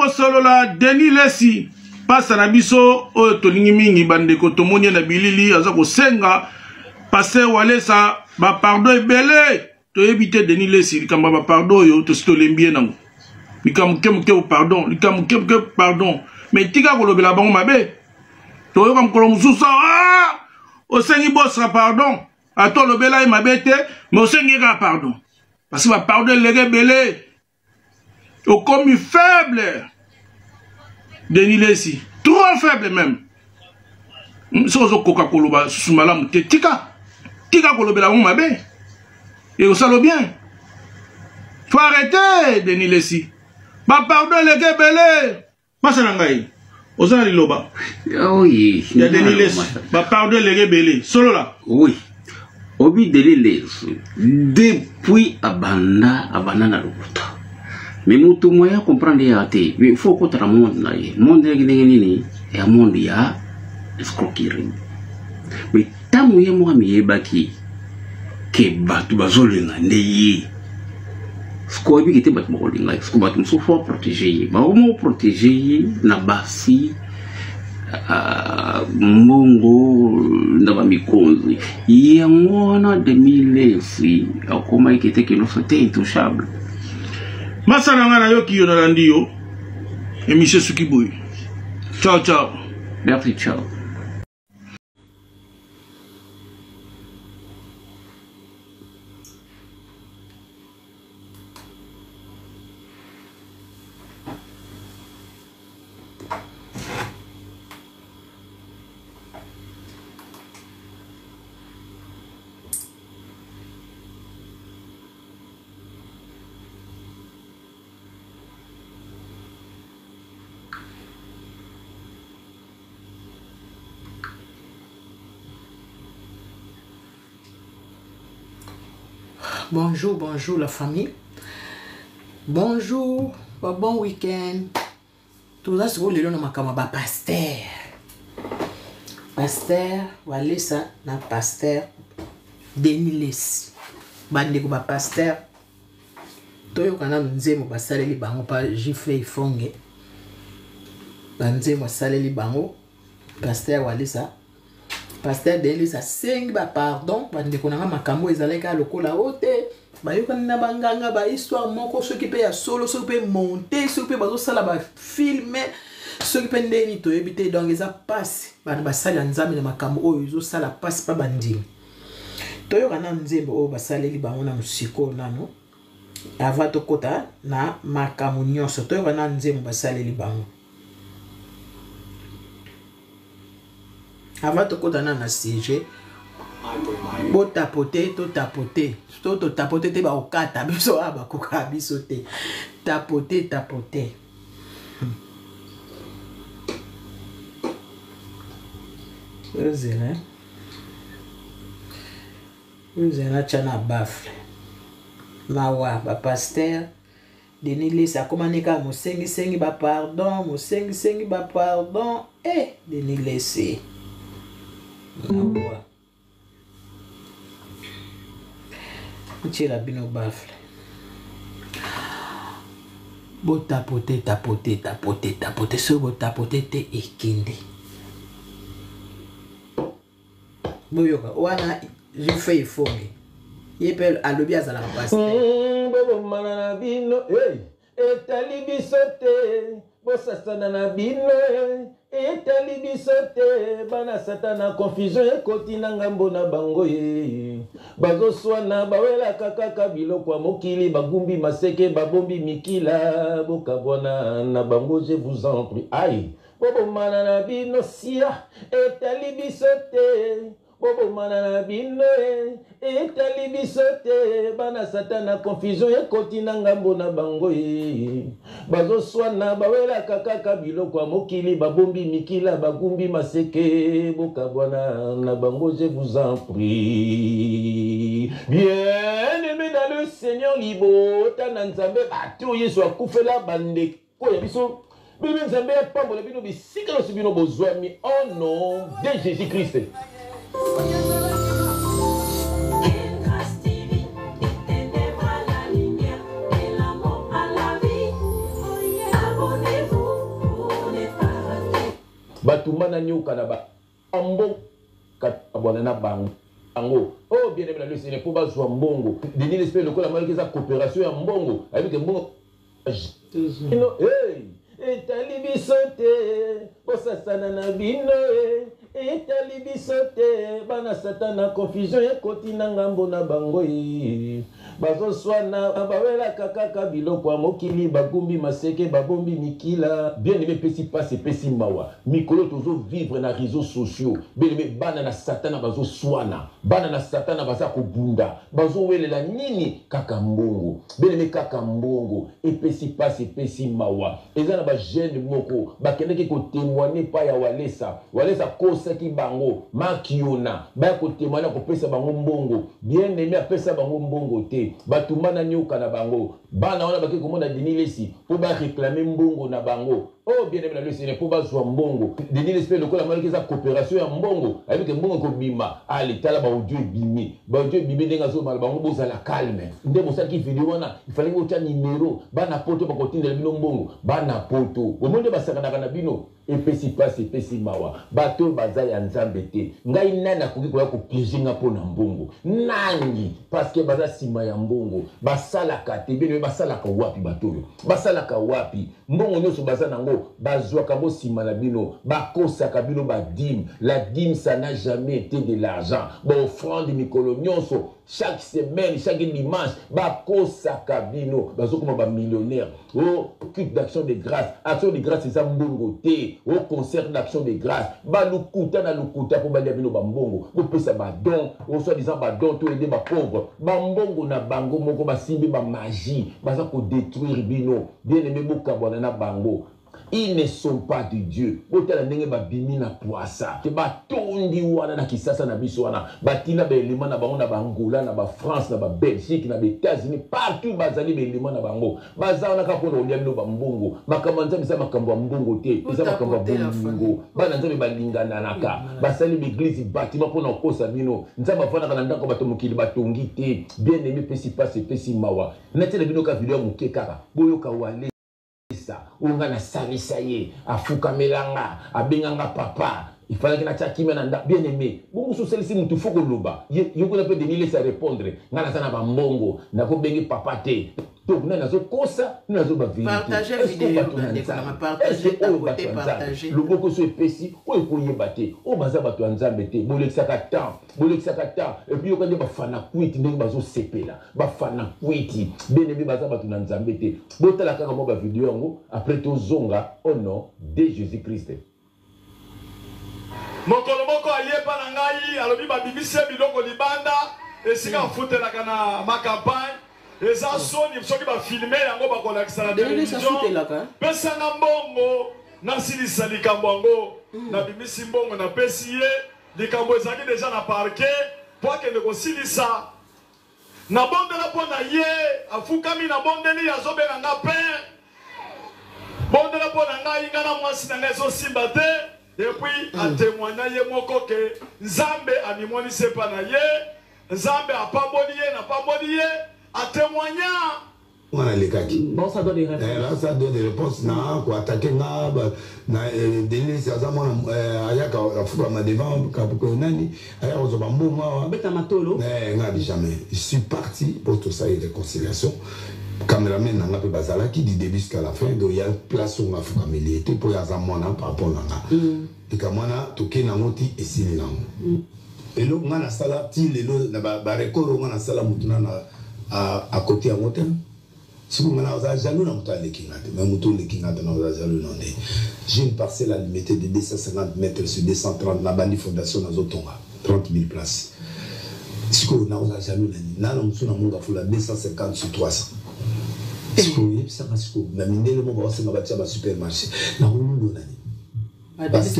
kosolola Denis Lessi pasta na biso oyo tolingi mingi bandeko tomoni ye na bilili aza kosenga pasteur Walesa ba pardon ebele toyebi te Denis Lessi likambo ya ba pardon oyo tosi tolembi ye nango likambo moke moke pardon likambo moke moke pardon mais tika kolobela bango mabe toyoka mokolo mosusu ah! osengi bosra pardon ata olobela ye mabe te mais osengi ye kaka pardon parce que bapardon eleki ebele okomi faible denis lesi trop faible même hmm, soki ozokoka koloba susu malamu te tika tika kolobela bango mabe ekosala bien faut arrêter denis lesi bapardon eleki ebele Masa na ngai oza na liloba oui ya Denis Lessi ba pardon eleki ebele solola oui obi Denis Lessi depuis abanda abanda na lokuta mais moto moyen comprendre ye te mais il faut okota na monde na ye monde yaki ndenge nini ya monde ya escroquerie mais ntango ye moko amiyebaki ke bato bazolinga nde ye sikoyo oyebiki te bato bakolinga ye sikoyo bato mosusu fo baprotege ye bakoma koprotege ye na basi uh, mbongo na bamikonzi yango wana demilesi akomaki te keloso te intouchable masa na ngai nayoki yo nalandi yo emission esuki boye ciao ciao merci ciao Bonjour, bonjour la famille. Bonjour, bon week-end. Toza sikoyo lelo na makambo ya bapaster. Pasteur Walesa na pasteur Denis Lessi. Bandeko bapaster toyoka nanu nzembo basaleli bango pa Gifle Ifonge. Banzembo asaleli bango pasteur Walesa pasteur Denis asengi ba pardon bandeko na nga makambo ezalaki kaka lokola o te bayokani na banganga ba histoire moko soki mpe ya solo soki mpe monte soki mpe bazosala bafilme soki mpe ndenge nini toyebi te donc eza mpasi bato basali ya nzambe na makambo oyo ezosala mpasi mpa bandimi toyoka nanu nzembo oyo basaleli bango nanu sikoyo nanu avant tokota na makambo nyonso toyoka nanu nzembo basaleli bango avant tokota nanu na sujet botapote totapote to totapote te bakokata biso a bakokaka biso te tapote tapote ozela ozela natya na bafle mawa bapaster Denis Lessi akoma ne kaka mosengisengi ba pardon mosengisengi ba pardon eh Denis Lessi mawa ntiela bino bafle botapote tapote tapote tapote soki botapote te ekende boyoka wana jufe ifonge ye mpe alobi azalaka pasteur hmm, bobomana na bino hey, etali biso te bosasana na bino etali biso te bana satana confusion ekoti na ngambo na bango ye bazoswana bawelaka kaka biloko ya mokili bagumbi maseke babombi mikila bokabwana na bango je vous en prie ai Bobomana na bino sia etali biso te bobomana na bino e etali biso te bana satana confusion ekoti na ngambo na bango e bazoswana bawelaka kaka biloko ya mokili babombi mikila bagumbi maseke bokabwana na bango je vous en prie bien aimé dans le seigneur libota na nzambe bato yesu akufela bandeko Oyo ya biso bebe nzambe apambola bino bisika nyonso bino bozwami au nom de jésus christ. Batumba na nyoka na ba mbongo kabwana na bango yango. Oh bien aimé na le Seigneur, mpo bazwa mbongo. Denis Lessie lokola amonaki eza coopération ya mbongo, ayebi ke mbongo bino, hey, etali biso te, bosasana na bino e, etali biso te, bana satana, confusion ekoti na ngambo na bango e, bazoswana, bawelaka kaka biloko ya mokili, bagumbi maseke, babombi mikila. Bien aimé, epesi mpasi, epesi mawa. Mikolo tozovivre na réseaux sociaux, bien aimé, bana na satana bazoswana, bana na satana baza kobunda, bazowelela nini? Kaka mbongo, bien aimé, kaka mbongo. Epesi mpasi, epesi mawa. Eza na bajeune moko bakendaki kotémoigner epai ya Walesa. Walesa akosaki bango makiona, baya kotémoigner, akopesa bango mbongo. Bien aimé, apesa bango mbongo te, batumba na nyoka na bango. Bana wana bake komona Denis Lessie mpo baréclamer mbongo na bango. Oh bien aimé na le Seigneur, mpo bazwa mbongo. Denis Lessie mpe lokola amonaki eza coopération ya mbongo, ayebi ke mbongo ekobima. Ale, tala baaudio ebimi, baaudio ebimi ndenge azobala bango: bozala calme, nde bosalaki video wana, ifalaki botya nimero, bana poto bakotindela bino mbongo. Bana poto omoi nde basakanaka na bino. Epesi mpasi, epesi mawa. Bato oyo baza ya Nzambe te. Ngai nani akoki koya kopiéger nga mpo na mbongo? Nani? Parce que baza nsima ya mbongo, basalaka te. Bino basalaka wapi? Bato oyo basalaka wapi? Mbongo nyonso baza nango, bazwaka yango nsima na bino, bakosaka bino. Badîme, la dîme, ça n'a jamais été de l'argent. Baoffrande mikolo nyonso, chaque semaine, chaque dimanche, bakosaka bino, bazokoma bamillionnaire. O culte d'action de grâce, action de grâce eza mbongo te. O concert d'action de grâce, balukuta na lukuta mpo balia bino bambongo. Bopesa badon, o soi-disant badon to aider bapauvre. Bambongo na bango moko basimbi bamagie, baza kodétruire bino. Bien aimé, bokabwana na bango, ils ne sont pas de Dieu. Botala ndenge babimi na poisa te, batondi wana na Kisasa na biso wana, batina baelema na bango na baangola, na bafrance, na babelgique, na baétats-unis, partout bazali. Baelema na bango baza wana kaka mpona kolia bino bambongo. Makambo ya Nzambe eza makambo ya mbongo te, eza makambo ya bolingo. Bana Nzambe balingananaka. Basali baeglise, batima mpona kokosa bino. Nzambe afandaka na ndako bato mokili batongi te. Bien aimé, epesi mpasi, epesi mawa. Natiela bino ka video ya moke kaka, boyoka Walesa oyo nga nasalisa ye, afukamelanga, abenganga papa. Ifalaki natya kimia na nda. Bien aimé, bongo so osalisi mutu, fo koloba. Yo kuna mpe Denis Lessie répondre: nga naza na bambongo, nakobenge papa te. Donc nani azokosa? Nani azoba vérité? Bato na Nzambe oyo, bato ya Nzambe, loboko so epesi oyo ekoyeba te. Oyo baza bato ya Nzambe te. Bolekisaka temps, bolekisaka temps. Et puis yoka nde bafana kwiti ndenge bazosepela, bafana kwiti. Bien aimé, baza bato na Nzambe te. Botala kaka mwa bavideo yango, après tozonga, au nom de Jésus Christ. Mokolo moko ayepa na ngai, alobi babimisi ye biloko libanda esika afutelaka na macampagne. Eza soni soki bafilmer yango, bakolakisa na télévision. Pesanga mbongo nasilisa likambo yango. Nabimisi mbongo, napesi ye. Likambo ezalaki déjà na parquet mpo akende kosilisa. Nabondela mpo na ye, afukami, nabondeli, azobenga nga père, bondela mpo na ngai, ngai na mwasi na ngai ezosimba te. Et puis atémoigna ye moko ke Nzambe amimonisi epa na ye, Nzambe apamboli ye, napamboli ye, atémoigna. Nga nalekaki. Bon, ça donne des réponses. Là, ça donne des réponses na koattaquer nga na Denis. Aza mwana, ayaka afukama devant nani, ayaka kozwa bambongo awa. Beta matolo. Nga bi jamais. Je suis parti pour tosali réconciliation. Cameraman na nga mpe bazalaki du début jusqu'à la fin. Donc ya place oyo nga afukameli ye te, mpo ye aza mwana par rapport na nga. Likambo wana tokei nango ti esili nango. Eloko nga nasala ti lelo na barecord oyo nga nasala, motu na akote yango te. Soki nga naza jaloux na moto aleki nga te, mais moto oleki nga te, naza jaloux na nde. J'ai une parcelle à Limete de 250 mètres sur 230, nabandi fondation, nazotonga 30 000 places. Sikoyo nakoza jaloux na nini? Nana mosusu na Monga Fula, 250 sur 300. Sikoyo oyebisaka, sikoyo na mindele mo baosenga batia basupermarché, nakolundo na nini?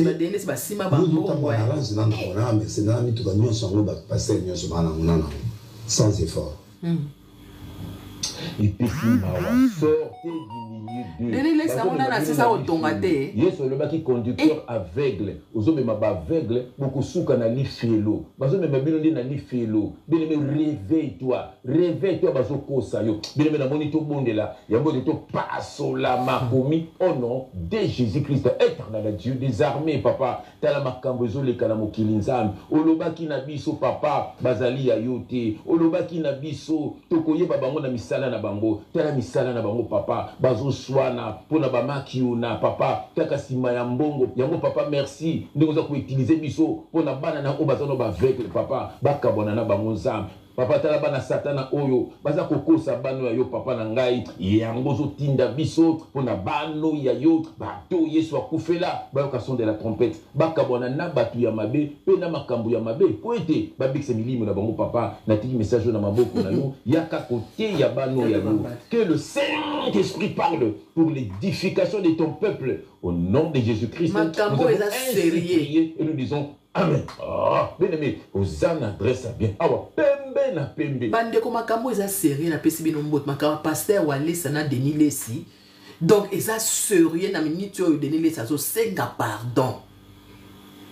Badenesi basima bambongo. Na range na nango, na Mercedes, na mituka nyonso yango, bapaster nyonso baa nango, na nango sans effort. Epesi mawa. Sortez du milieu. Denis Lessi yango nani asisa kotonga te. Yesu alobaki conducteur aveugle, ozomema ba aveugle bokosuka na lifelo. Bazomema bino nde na lifelo. Bien aimé, réveille toi, réveille toi, bazokosa yo. Bien aimé, namoni tobondela yango ete topasola makomi au nom de Jésus-Christ, éternel Dieu des armées. Papa, tala makambo ezoleka na mokili. Nzambe, olobaki na biso, papa, bazali ya yo te. Olobaki na biso tokoyeba bango na misala na bango. Tala misala na bango, papa, bazoswana mpona bamakiona, papa, kaka nsima ya mbongo yango. Papa, merci ndenge oza koutiliser biso mpona bana na oyo baza no baaveugle, papa, bakabwana na bango. Nzambe, papa, tala bana Satana oyo baza kokosa bano ya yo. Papa na ngai, yango ozotinda biso mpona bano ya yo, bato Yesu akufela, bayoka son de la trompette, bakabwana na bato ya mabe mpe na makambo ya mabe, po ete babikisa milimo na bango. Papa, natiki message oyo na maboko na yo. Yaka koteya bano ya yo, que le Saint-Esprit parle pour l'édification de ton peuple, au nom de Jésus-Christ. Makambo eza sérieux. Et nous disons amen. Ah, bien aimé, oza na adresse ya bien awa, pembe na pembe. Bandeko, makambo eza sérieux. Napesi bino mbote. Makambo pasteur Walesa na Denis Lesi, donc eza sérieux. Na minute oyo, Denis Lesi azosenga pardon,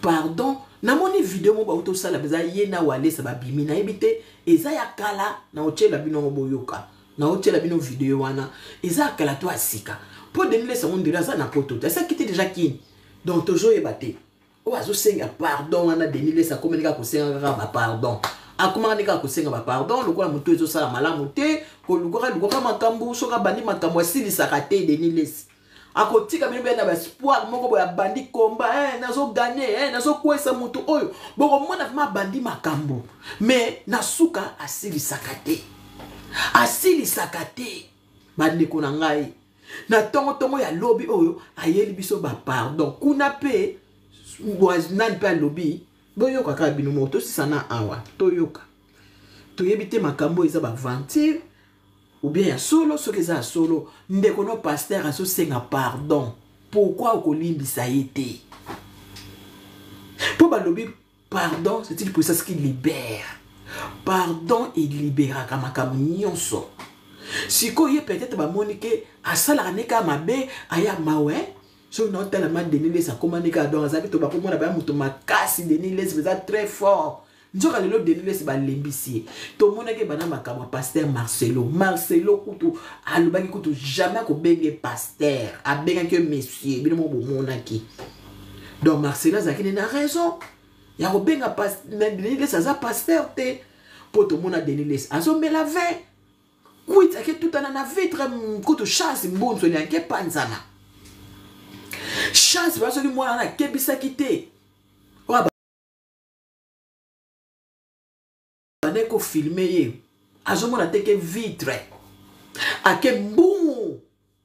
pardon. Namoni video moko bauti osala eza ye na Walesa babimi. Nayebi te eza ya kala. Na otiela bino yango, boyoka. Naotiela bino video wana, eza ya kala to ya sika, mpo Denis Lesi yango ndelo aza na poto te, asaki te déjà kini, donc tozoyeba te. Oyo azosenga pardon wana, Denis Lesi akomeli kaka kosenga kaka bapardon, akomaka nde kaka kosenga bapardon lokola motu ezosala malamu te. Kolukaka lukaka makambo, soki abandi makambo asilisaka te. Denis Lesi akotika bino mpe na baespoir moko boye. Abandi komba, nazogagner, nazokwesa motu oyo, bokomona vraiment abandi makambo, mais na suka asilisaka te, asilisaka te. Bandeko na ngai, na ntongotongo ya lobi oyo ayeli biso bapardon kuna mpe nani mpe alobi. Boyoka kaka bino moko. Tosisana awa, toyoka. Toyebi te makambo eza baaventure ou bien ya solo. Soki eza ya solo, ndeko no pasteur azosenga pardon, pourquoi okolimbisa ye te? Mpo balobi pardon, c'est une puissance qui libère. Pardon elibéraka makambo nyonso. Sikoyo ye peut-être bamoni ke asalaka ne kaka mabe, aya mawe. Soki naotala ma Denis Lesi akóma ne kaka, donc azalaki to bakomona baya moto makasi. Denis Lesi eza très fort, nzoka lelo Denis Lesi balembisi ye. Tomonaki bana makambo ya pasteur Marcelo. Marcelo kutu alobaki kutu jamais akobenge pasteur, abengaki ye monsieur. Bino moko bomonaki. Donc Marcelo azalaki ne na raison ya kobenga Denis Lesi aza pasteur te, mpo tomona Denis Lesi azomela vin kwit, ake tutana na vitre. Kutu chance mbunzu elianki epanzana. Chance ba soki mwana wana akebisaki te oyo abandaki kofilmer ye, azomona te ke vitre ake mbungu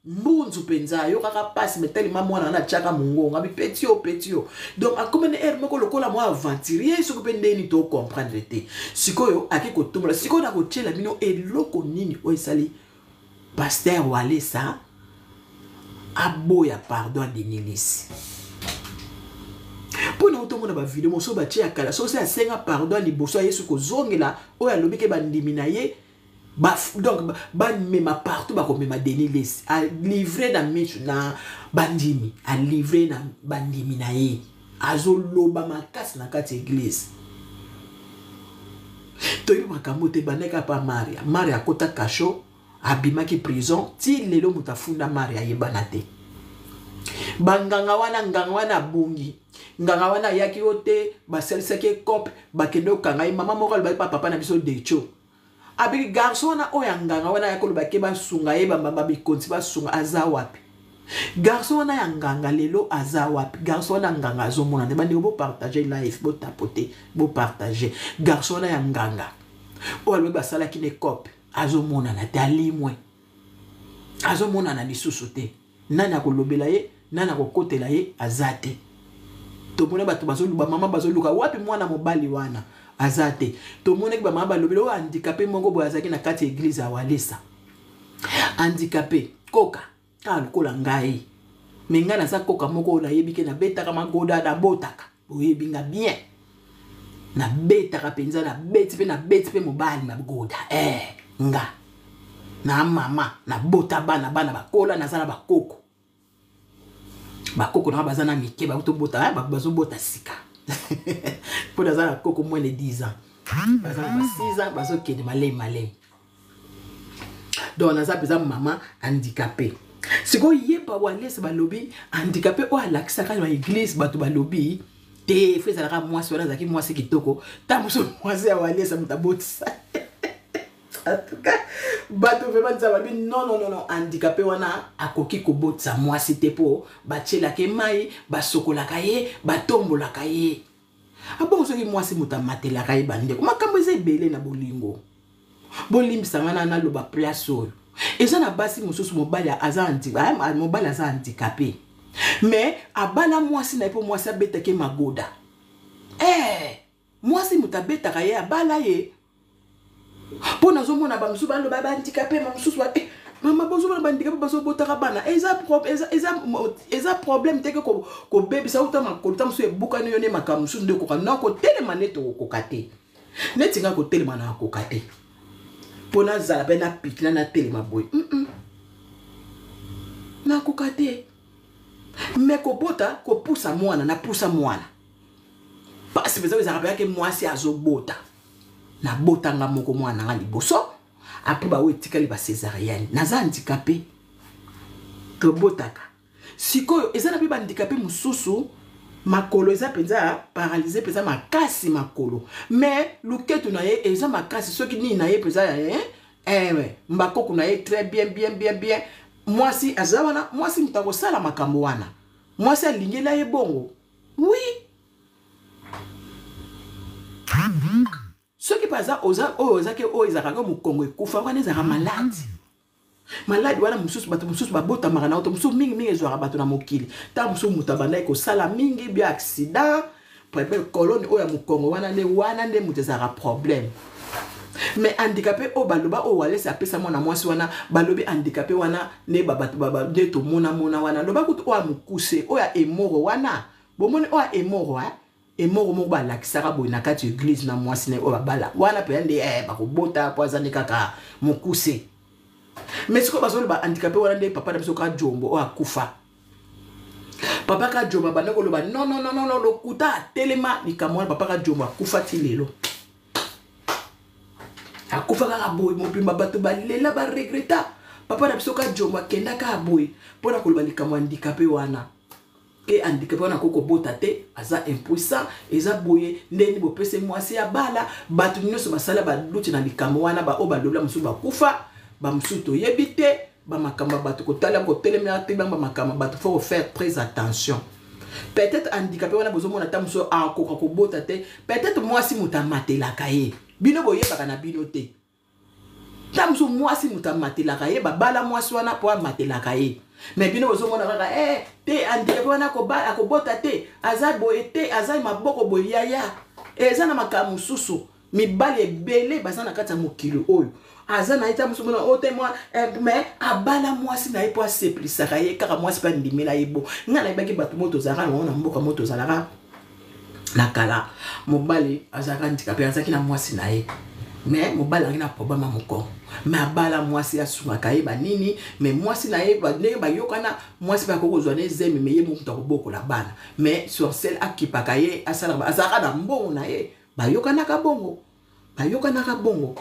mbunzu mpenza, ayokaka mpasi. Me telema mwana wana atiaka mongongo abi peti yo, peti yo. Donc akomi na aire moko lokola mwa aventurier, soki mpe ndeni tocomprendre te. Sikoyo ake kotombola. Sikoyo na kotiela bino eloko nini oyo esali pasteur Walesa aboya pardon ya Denis Lesi? Mpo na otomona bavideo mosusu batie ya kala, soki asenga pardon ya liboso ya Yesu kozongela oyo alobi ke bandimi na ye donc bamema partout, bakomema Denis Lesi alivre na miso na bandimi, alivre na bandimi na ye, azoloba makasi na kati ya église. Toyebi makambo te. Bandaki apa Maria. Maria akota kasho, abimaki prison. Ti lelo moto afunda Maria ayebana te. Banganga wana, nganga wana abungi. Nganga wana ayaki yo te, basalisaki ecope, bakende okanga ye. Mama moko alobaki pa papa na biso Decho, abiki garçon wana oyo ya nganga wana ayaki koloba ke basunga ye, babikonzi basunga, aza wapi? Garçon wana ya nganga lelo aza wapi? Garçon wana nganga azomona nde. Bandeko, bopartage live, botapote, bopartage. Garçon wana ya nganga oyo alobi basalaki ne cope azomonana te, alimwe, azomonana lisusu te. Nani akolobela ye? Nani akokotela ye? Aza te. Tomoni bato bazoluka mama, bazoluka wapi mwana mobali wana, aza te. Tomonaki bamama balobeli oyo handicapé moko boye azalaki na kati ya église ya Walesa, handicapé koka kaka lokola ngai. Me ngai naza koka moko oyo nayebi ke nabetaka magoda, nabotaka, oyebi nga bien, nabetaka mpenza, nabeti mpe, nabeti mpe mobali magoda. Nga Na mama nabota bana, bana bakola, naza na bakoko. Bakoko nanga baza na mike, bazobota, bazobota sika, mpo naza na koko moins de 10 ans, baza na ba 6 ans, bazokende malemi malemi. Donc naza mpenza mama handicapé. Sikoyo yeba, Walesa balobi handicapé oyo alakisaka na église, bato balobi te, fo ezalaka mwasi wana, azalaki mwasi kitoko. Ntango mosusu mwasi ya Walesa moto abotisa. En tout cas, bato vraiment nzambe balobi non, non, non, non, handicapé wana akoki kobotisa mwasi te, mpo batielaka ye mai, basokolaka ye, batombolaka ye. Abongo soki mwasi moto amatelaka ye? Bandeko, makambo eza ebele na bolingo. Bolimbisa nga na naloba place oyo. Eza na basi mosusu, mobali aza, mobali aza handicapé, mais abala mwasi na ye mpo mwasi abetaki magoda. Mwasi moto abetaka ye, abala ye mpo nazomona bamosusu baloba bahandicapé, bamosusu mama, bozomona bahandicapé bazobotaka bana. Eza problème te ke kobebisa uta makolo, ta mosusu ebukani yo nde makambo mosusu nde okoka na kotelema nde tokokoka te. Neti nga, kotelema na akoka te, mpo nazala mpe napikina natelema boye, nakoka te. Me kobota, kopusa mwana, napusa mwana, mpasi mpenza ezalaka mpenza ke mwasi azobota. Nabotanga moko mwana nanga liboso, après baoyo etikali bacésarienne. Naza handicapé, tobotaka. Sikoyo eza na mpe bahandicapé mosusu, makolo eza mpenza paralysé mpenza makasi makolo, mais luketu na ye eza makasi, soki nini na ye mpenza, mbakoko na ye très bien, bien, bien, bien. Mwasi aza wana, mwasi moto akosala makambo wana, mwasi alingela ye bongo. Oui, soki mpe aza oza oyo ozaki oyo ezalaka mokongo ekufa wana, ezalaka maladi. Maladi wana mosusu, bato mosusu babotamaka na oto mosusu, mingimingi ezwaka bato na mokili. Ntango mosusu moto abandaki kosala mingi bia accident, problème colonne oyo ya mokongo wana nde, wana nde moto ezalaka problème. Mais handicapé oyo baloba, oyo Walesi apesa mwana mwasi wana, balobi handicapé wana nde bato nde tomonamona wana. Loba kutu oyo ya mokuse, oyo ya emoro wana, bomoni oyo ya emoro, emoro moko balakisaka boye na kati ya église na mwasi na ye oyo babala wana mpenza nde bakobota, mpo aza nde kaka mokuse. Mais sikoyo bazoloba handicapé wana nde papa na biso ka Jombo oyo akufa. Papa ka Jombo abanda koloba non, non, non, non, lokuta, atelema likambo wana. Papa ka Jombo akufa ti lelo, akufa kaka boye mobimba, bato balela, baregreta. Papa na biso ka Jombo akenda kaka boye mpona koloba likambo ya handicapé wana, ke handicapé wana akoki kobota te, aza impuissant. Eza boye ndeni bopesi mwasi ya bala. Bato nyonso basala baduti na likambo wana, baoyo balobela mosusu bakufa, bamosusu toyebi te. Bamakambo ya bato, kotala, kotelemela te bamakambo ya bato, faut faire très attention. Peut-être handicapé wana bozomona, ta mosusu akoka kobota te, peut-être mwasi moto amatelaka ye, bino boyebaka na bino te. Ta mosusu mwasi moto amatelaka ye, babala mwasi wana mpo amatelaka ye, mais bino bozomona kaka te, handicapé wana akobota te, aza boye te, aza maboko boye. Yaya, eza na makambo mosusu. Mibali ebele baza na kati ya mokili oyo, aza na ye ta mosusu mona oyo te mwa, mais abala mwasi na ye mpo asepelisaka ye kaka, mwasi mpe andimela ye. Bo ngai nayebaki bato mo tozalaka na bango na mboka mo tozalaka na kala, mobali azalaka handicapé, azalaki na mwasi na ye, mais mobali azalaki na problème ya mokongo, mais abala mwasi asungaka ye banini. Mais mwasi na ye, ndenge bayokana, mwasi mpe akoki kozwa na ezemi, mais ye moko moto akobokola bana, mais sorcelle akipaka ye, asalaka, azalaka na mbongo na ye. Bayokanaka bongo, bayokanaka bongo.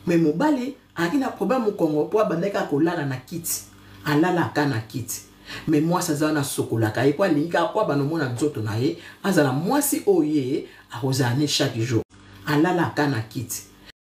Mais mobali azalaki na problème mokongo, mpo abandaki kaka kolala na kiti, alalaka na kiti, mais mwasi aza wana asokolaka ye, mpo alingi kaka oyo abanda omona nzoto na ye, azala mwasi oyo ye akozala ne chaque jour. Alalaka na kiti.